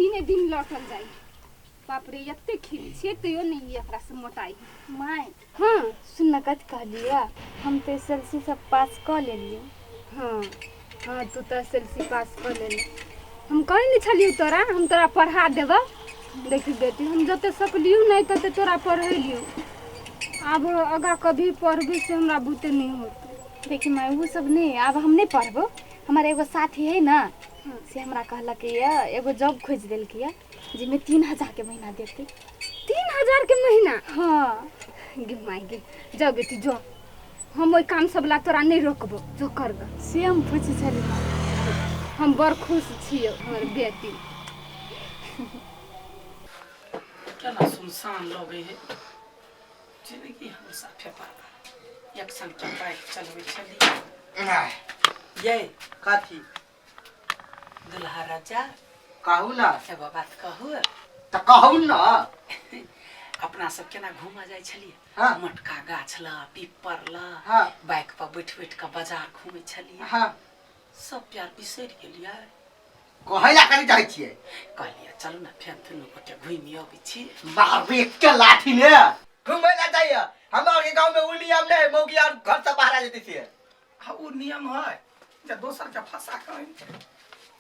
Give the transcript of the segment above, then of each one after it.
दिने दिन लटल जाइ बाप रे एते खिल छियै तैयो नहि एकरा से मोटाइ माय हँ सुन न कथी कहलियै हम तऽ एस एल सी सब पास कऽ लेलियै हँ हँ तू तऽ एस एल सी पास कऽ लेली हम कहै नहि छलियौ तोरा हम तोरा पढ़ा देबऽ देखी बेटी हम जते सकलियौ नहि तते तोरा पढ़ेलियौ आब आगाँ कभी पढ़बी से हमरा बुते नहि होतौ देखी माय ओ सब नहि आब हम नहि पढ़बो हमर एगो साथी है ने से हमरा कहलक यऽ एगो जॉब खोजि देलकै यऽ जाहिमे 3000 के महीना देतै 3000 के महीना हँ गे माय गे जा बेटी जो हम ओहि काम सब ला तोरा नहि रोकबो जो कर ग से हम पूछै छली हम बड़ खुश छियौ हमर बेटी केना सुनसान लगै है जिंदगी हमर साफे बर्बाद एक संग के बाइक चलबै छलियै ये कथी दुल्हा राजा कहू ना एगो बात कहू तऽ कहू ना अपना सब केना घूमऽ जाइ छलियै हाँ। मोटका गाछ ल पीपर ल हाँ। बाइक पर बैठ बैठ कऽ बाजार घूमै छलियै हाँ सब प्यार बिसरि गेलियै कहै ला कथी चाहै छियै कहलियै चलू ने फेर दुनू गोटे घूमि अबै छी मारबे एकटा लाठी ने घूमै ला जाइए हमरा आरके गाँव में उ नियम नहि है मौगी आर घर से बाहर आ जेतै से आ ओ नियम है जे दोसर के फंसा कऽ आनि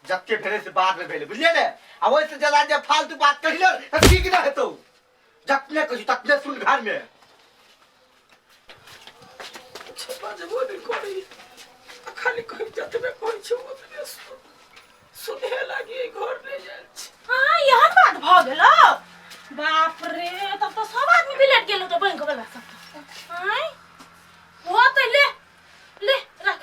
जते भेलै से बाद में भेलै बुझलियै ने आ ओहिसँ ज्यादा जे फालतू बात कहिले तऽ ठीक नहि हेतौ जतने कहै छी ततने सुन घर में कुछो बजबो नहि करी आ खाली कहै जतबे कहै छै ओतबे सुन सुनहे लागी एहि घर नहि जाइ छी हाँ यहन बात भऽ गेलो बाप रे तब तो सब आदमी बिलट गेलो तो बैंक वाला सब आय वो तो ले ले रख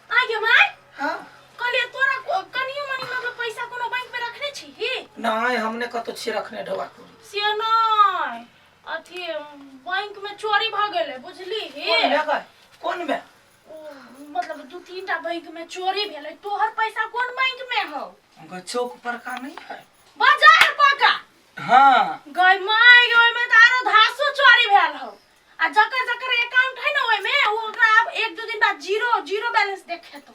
आ गे माय हाँ कहलिए तोरा कनियो मनी मतलब पैसा कोनो बैंक में रखने छी नहि हमने कतौ छी रखने ढोआ कुड़ी से नहि अथी बैंक में चोरी भऽ गेलै बुझली कोन में गए कोन में ओ मतलब दू तीन टा बैंक में चोरी भेलै तोहर पैसा कोन बैंक में हौ गए चौक पर का नहीं है बाजार पका हाँ गय माय गे ओहिमे तऽ आरो धासो चोरी भेल हौ आ जकर जकर अकाउंट है ना ओहिमे ओ ओकरा आब एक दू दिन बाद जीरो जीरो बैलेंस देखेतो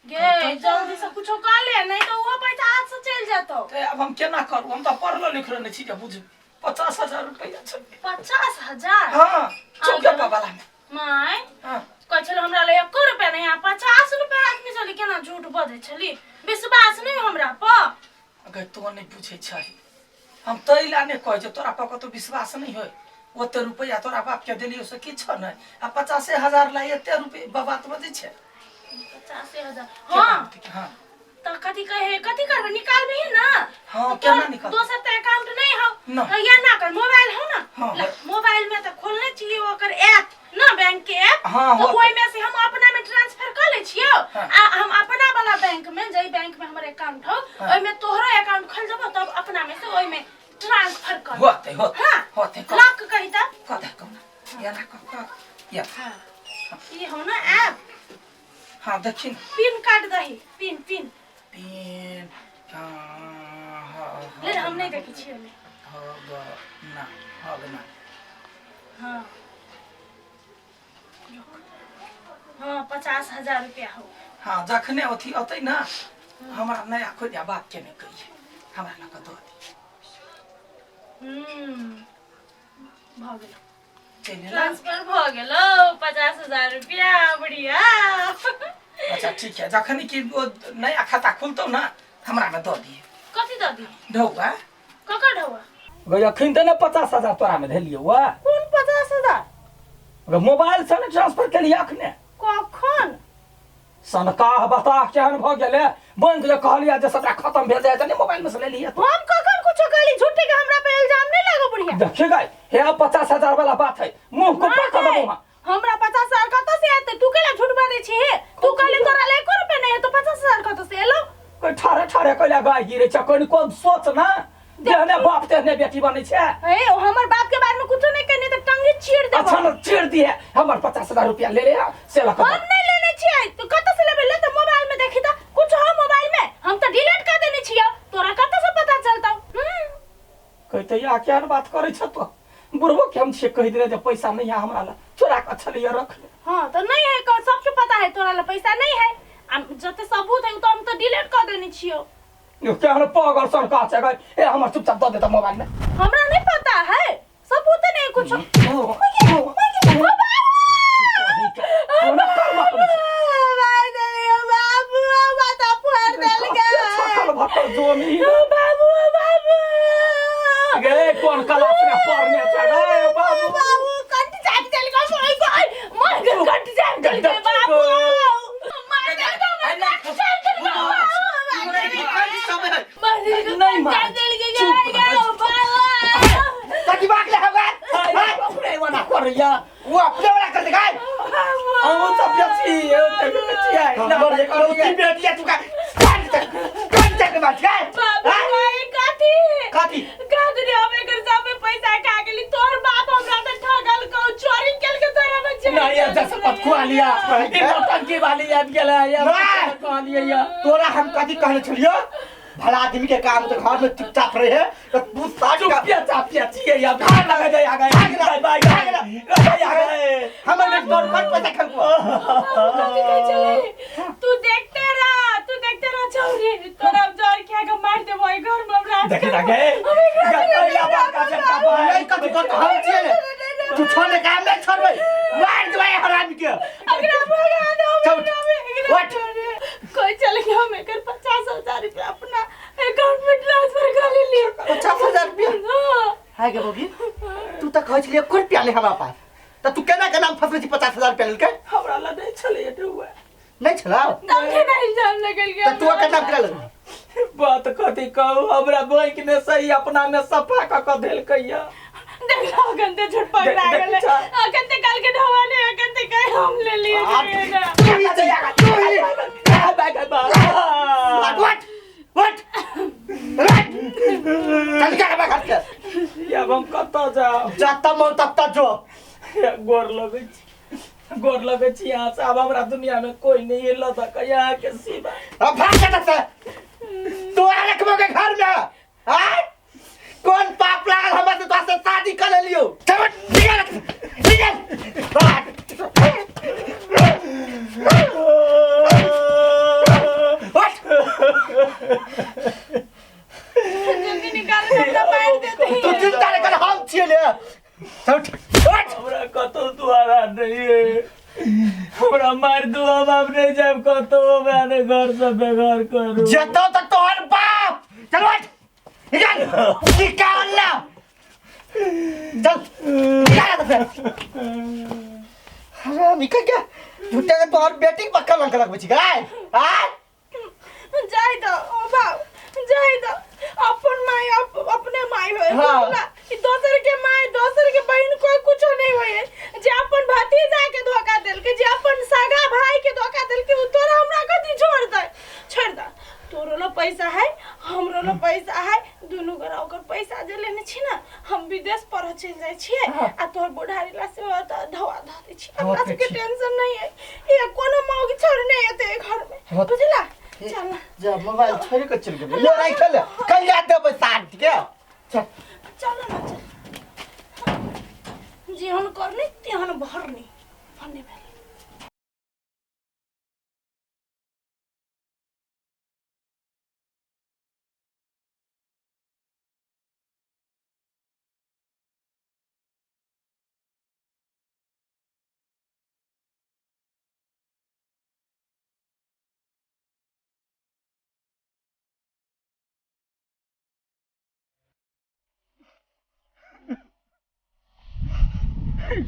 गे जल्दी से कुछो कर ले नहीं तो वो पैसा हाथ से चल जेतो ते अब हम केना करू हम तऽ पढ़लो लिखलो नहि छी जे बुझ 50,000 रुपया छै 50,000 हाँ चौके पर वाला में माय हाँ कहै छलै हमरा लग एको रुपया नहीं आ 50 रुपया राखने छली केना झूठ बजै छली विश्वास नहीं हमरा पर अगर तो नहीं पूछे छै हम तै ला नहि कहै छै तोरा पर कतौ विश्वास नहि होय ओते रुपैआ तोरा बाप के देलियौ से किछो नहि आ 50,000 ला एते रुपैआ बात बजै छै 50,000 हाँ हाँ तऽ कथी कहे कथी करबै निकालबही ना हाँ, तऽ केना तोहर निकालबै? दोसर तऽ अकाउंट नहीं हौ ना। तऽ या ना कर मोबाइल हौ ना हाँ, ला, है। मोबाइल में तऽ खोलने छियै ओकर ऐप ना बैंक के ऐप हाँ, तऽ होतै। ओहि में से हम अपना में ट्रांसफर कर लै छियौ हाँ। आ हम अपना वाला बैंक में जै बैंक में हमर अकाउंट हौ हाँ। ओहि में तोहरो अकाउंट खोल देबो तब अपना में से ओहि में ट्रांसफर कर होतै होतै हाँ होतै कह लॉक कही तऽ कह दे कह या ना कह कह या हाँ ई हौ ना ऐप हाँ देखी ना पिन काट दही पिन पिन पिन हाँ हाँ ले हम नहीं देखै छियै ओहिमे हाँ ग ना हाँ ग ना हाँ हाँ 50,000 रुपया हो हाँ जखने अथी अतै ना हमरा नया खोज बाप के नहीं कहिए हमरा लऽ कऽ दऽ दी भऽ गेल चलि एला? ट्रांसफर भऽ गेलो 50,000 रुपया बढ़िया अच्छा ठीक है जखन कि ओ नया खाता खुलतौ ना हमरा में दऽ दिए कथी दऽ दी ढौआ ककर ढौआ गई अखन तऽ ने 50,000 तोरा में धेलियौ वा कोन 50,000 गई मोबाइल से ने ट्रांसफर केलियै अखने कखन सनकाह बताह केहन भऽ गेलै बैंक जे कहलियै जे सबटा खतम भेल जाइ छै ने मोबाइल में से लेलियै तो हम कखन कुछो कहली झूठे के हमरा पे इल्जाम नहीं लागो बुढ़िया देखिए गई हे 50,000 वाला बात है मुंह को पकड़ देबो वहाँ हमरा 50,000 कतऽ से एतै तू केला झूठ बाजै छी हे तू कहली तोरा लए एको रुपया नहीं है तो 50,000 कतऽ से एलो कोई ठारे ठारे कैला गाय गिरे छै कोई कोन सोच ना जेहने बाप तेहने बेटी बनै छै ए ओ हमर बाप के बारे में कुछो नहीं कहने तो टंगी चीर देबो अच्छा न चीर दिए हमर 50,000 रुपया ले ले आ, से लऽ कऽ हम नहीं लेने छियै तो कतऽ से लेबै ले तो मोबाइल में देखी त कुछ हो मोबाइल में हम तो डिलीट कर देने छियै तोरा कतऽ से पता चलतौ हम्म कहते या केहन बात करै छ तो बुढ़बो के हम छियै कहि देने जे पैसा नहीं है हमरा लग चोरा कऽ छलियै रख ले हाँ तो नहीं है सबके पता है तोरा ला पैसा नहीं है आ जते सबूत है उ तो हम तो डिलीट कर देने छियो केहन पागल सन का छै गै। ए हमर चुपचाप दऽ देता मोबाइल में। हमरा नहीं पता है, सबूत नहीं कुछ। हमरा कर्म करै छै। बाबू माथा फोड़ देलकै। छकल भकल जोनी। बाबू बाबू गे कोन क्लास में पढ़ने छै गे बाबू? बाबू कंठ चाट देलकै, मोय गई मोय गई, कंठ चाट देलकै बाबू, मार देलकै, कंठ चाट देलकै बाबू, मार देलकै, नहीं मार। चाट देलकै। चुप गे रह। बाबू तो दिमाग ले होगा। हाय, अपने वाला करैया। वो अपने वाला कर देगा। अहूँ सब बेची छियै। हमर एकलौती बेटी है, तू का कान तक कान तक बात है। बाबू भाई कथी? कथी? कथी हम एकर सब पैसा खा गेली? तोहर बाप हमरा त ठगल कौ, चोरी केल के तोरा बच्चे। नहीं यार, जैसे पतकुआ लिया ई नौटंकी वाली आबि गेलै या। नहीं। कहलियै या तोरा हम कथी कहले छलियो? भला आदमी के काम तो घर में चुपचाप रहे तो तू साथ का चुपिया चापिया छियै या भाग लगे जाय आ गए बाय बाय बाय आ गए। हमर में तोर कट पैसा खलको। कथी कहै छलै? तू देखते रह, तू देखते रह छौरी, तोरा हम जर खा के मार देबो। एहि घर में हम राज देखी करबो। ना गे पहिला बार का झटका पाय। नहीं कथी कर हम छियै ने। तू छोड़ने काम नहीं छोड़बै, मार देबै हरामी के। एकरा भगा दो। चल, एकरा उठ। कोई चल गया। हम एकर 50,000 रुपया अपना अकाउंट में ट्रांसफर कर लेलियै। 50,000 रुपया? हाँ। हाय गे बौगी, तू तऽ कहै छलियै एको रुपया नहीं हमरा पास, तऽ तू केना केना फसबै छी? 50,000 रुपया लेलकै। हमरा लग नहि छलै ढुआ। नहीं छलौ? तब केना इल्जाम लगल गया? तऽ तू ओकर नाम केना लगल? बात कथी कहू, हमरा बैंक में सही अपना में सफा कऽ कऽ देलकै या। देखलो, गंदे झूठ पकड़ा देख- गेलै। देखी छा। अखन कल के ढवा ने अखन ते कहे हम ले लिए। तू ही छी, तू ही। बाय बाय बाय। What what रट चल के आबे घर से। अब हम कतऽ जाउ? जतऽ मन ततऽ जो। या गोर लगै छी, गोर लगै छी यहाँ से। आब हमरा दुनिया में कोई नहीं है लऽ दऽ यहाँ के सिवा। अब भाग जा से, तू आ रखबो के घर में आय? कौन पाप लागल हमरा से तोरा से शादी कर लेलियो? चल निकल निकल, भाग। उठ। जल्दी निकाल, हमरा मार देते। तू चिंता नहीं कर, हम छियै ले। चल उठ उठ। हमरा कतौ दुआरा नहीं है, हमरा मारि दू, हम आब नहीं जायब कतौ, हमरा ने घर से बेघर करू। जतो तक तोहर बाप। चल उठ, निकल निकाल ला, चल निकाल से। अरे निकल क्या झूठे के तोहर बेटी के पक्का लंका लगबै छी गाय आय। जाय दो ओ बाप, जाय दो। अपन माई अपने माई होय। हाँ। बुझला? ई दोसर के माई, दोसर के बहन कोई कुछो नहीं होय। जे अपन भतीजा के धोखा देलके, जे अपन सगा भाई के धोखा देलके, उ तोरा हमरा कथी छोड़ दे? छोड़ दे। तोरो लो पैसा है, हमरो लो पैसा है, दुनू गोरा ओकर पैसा जे लेने छी ना, हम विदेश पढ़ चलि जाइ छियै आ तोहर बुढ़ारी ला से धोआ धऽ दै छी। अपना ठीक सबके छै। टेंशन नहीं है। ये कोनो मौगी छोड़ नहीं एते घर में। हाँ। बुझला? चल ना। जा, मोबाइल छोड़ के चल गेलै। लो राखि ले, कल याद देबै साँझ के। चल। चल ना, चल। जेहन करनी तेहन भरनी भन्ने भेल।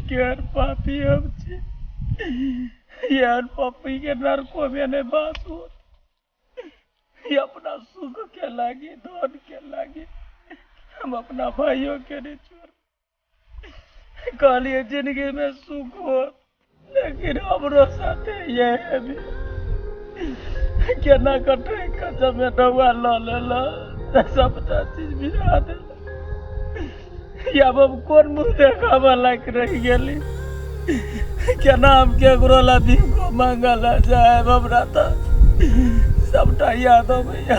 केहन पापी हम छी यार, पप्पी के नरको में नहीं बास होत। ये अपना सुख के लागी, धन के लागी हम अपना भाइयों के नहीं छोड़। कहलिए जिंदगी में सुख हो, लेकिन हमरो साथे ये है भी केना कटे कचमे डौआ लऽ लेला, सबटा चीज बिरा देला। आब हम कोन मुँह देखाबऽ लायक रहि गेली? केना हम केकरो ला भीखो मांगऽ ला जायब? हमरा तऽ सबटा याद अबैया।